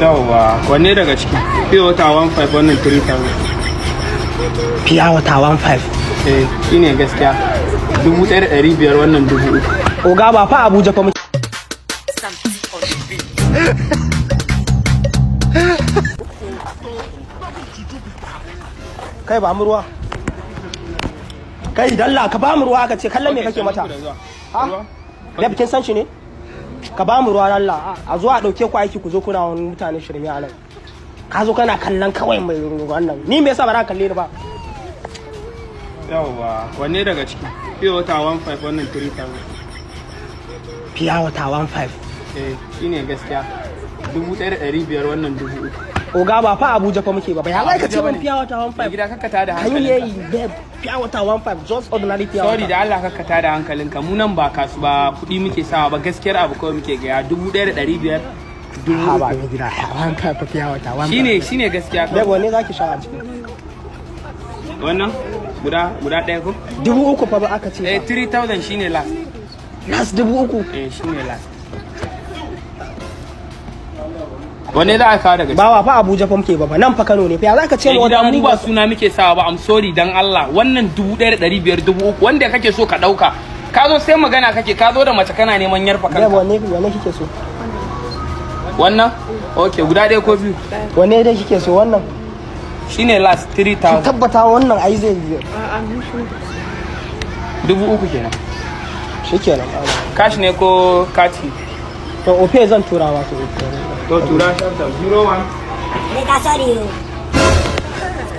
Yawwa, wanne daga ciki? Pure water 15, wannan 3000. Pure water 15? Eh, shine gaskiya. 1500, wannan 3000. Oga, ba fa Abuja fa muke. Santi on the beat. Kai, ba mu ruwa. Kai, dalla ka ba mu ruwa aka ce. Kallon me kake mata? Ha, babe, kin san shi ne? Ka ba mu ruwa dalla. A zo a dauke ku aiki, ku zo kuna wani mutane shirme a nan. Ka zo kana kallon kawai mai wannan. Ni me yasa ba za ka kalle ni ba? Yawwa, wanne daga ciki? Pure water 15, wannan 3000. Pure water 15? Eh, shine gaskiya. 1500, wannan 3000. Oga, ba fa Abuja fa muke ba. Ya za ka ce min pure water 15? Gida, kakka tada Can you hear hankalinka. you, babe? Pure water 15, just ordinary pure Sorry. water. Da Allah kakka tada hankalinka. Mu nan ba kasu ba, kuɗi muke sawa ba, gaskiyar abu kawai muke gaya. 1500, dubu Ha ba uku. mai gida, 15 fa, pure water 15. Shine gaskiya Babe, kawai. wanne zaki sha a ciki? Wannan guda ɗaya ko? 3000 fa ba aka ce. Eh. Fa. 3000 shine last. Last 3000? Eh, shine last. Wanne za a kawo daga ciki? Ba fa Abuja fa muke ba fa, nan fa Kano ne fa. Ya zaka ce Mai mu gida, ordinary mu ba suna muke sawa ba. I'm sorry, dan Allah. Wannan 1500, 3000, wanda kake so ka dauka. Ka zo sai magana kake, ka zo da mace kana neman yarfa Babe, kanka. wanne kike so? Wannan? Okay, guda ɗaya ko biyu? Wanne dai kike so, wannan? Shine last, 3000. Tabbata wannan ai zai yi. 3000 kenan. Shikenan. Cash ne ko kati? To, Opay zan tura ma to. To, tura sharp 01. Nigga, sorry you.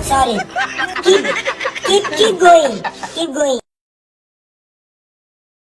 Sorry. Keep, keep, keep going. Keep going.